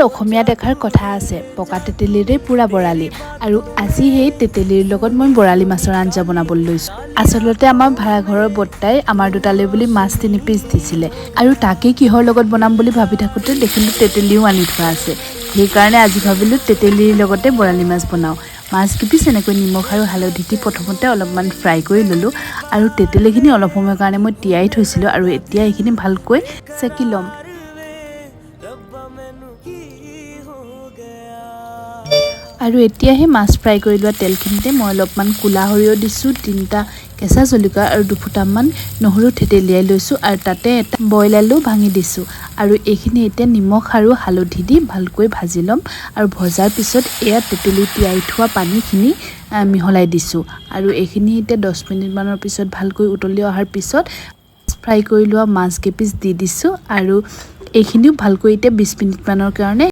অসমীয়াত এষাৰ কথা আছে, "পকা তেতেলীৰে পোৰা বৰালি"। আৰু আজি সেই তেতেলীৰ লগত মই বৰালি মাছৰ আঞ্জা বনাবলৈ লৈছোঁ। আচলতে আমাৰ ভাড়াঘৰৰ বৰ্তাই আমাৰ দুটালৈ বুলি মাছ 3 পিচ দিছিলে আৰু তাকেই কিহৰ লগত বনাম বুলি ভাবি থাকোঁতে দেখিলোঁ তেতেলীও আনি থোৱা আছে। সেইকাৰণে আজি ভাবিলোঁ তেতেলীৰ লগতে বৰালি মাছ বনাওঁ। মাছ কেইপিচ এনেকৈ নিমখ আৰু হালধি দি প্ৰথমতে অলপমান ফ্ৰাই কৰি ল'লোঁ আৰু তেতেলীখিনি অলপ সময়ৰ কাৰণে মই তিয়াই থৈছিলোঁ আৰু এতিয়া এইখিনি ভালকৈ চেকি ল'ম। ਰੱਬਾ, ਮੈਨੂੰ ਕੀ ਹੋ ਗਿਆ? আৰু এতিয়া সেই মাছ ফ্ৰাই কৰি লোৱা তেলখিনিতে মই অলপমান ক'লা সৰিয়হ দিছোঁ, তিনিটা কেঁচা জলকীয়া আৰু দুফুটামান নহৰু থেতেলিয়াই লৈছোঁ আৰু তাতে এটা বইল আলু ভাঙি দিছোঁ। আৰু এইখিনি এতিয়া নিমখ আৰু হালধি দি ভালকৈ ভাজি ল'ম। আৰু ভজাৰ পিছত এয়া তেতেলী তিয়াই থোৱা পানীখিনি মিহলাই দিছোঁ। আৰু এইখিনি এতিয়া 10 মিনিটমানৰ পিছত ভালকৈ উতলি অহাৰ পিছত ফ্ৰাই কৰি লোৱা মাছ কেইপিচ দি দিছোঁ আৰু এইখিনিও ভালকৈ এতিয়া 20 মিনিটমানৰ কাৰণে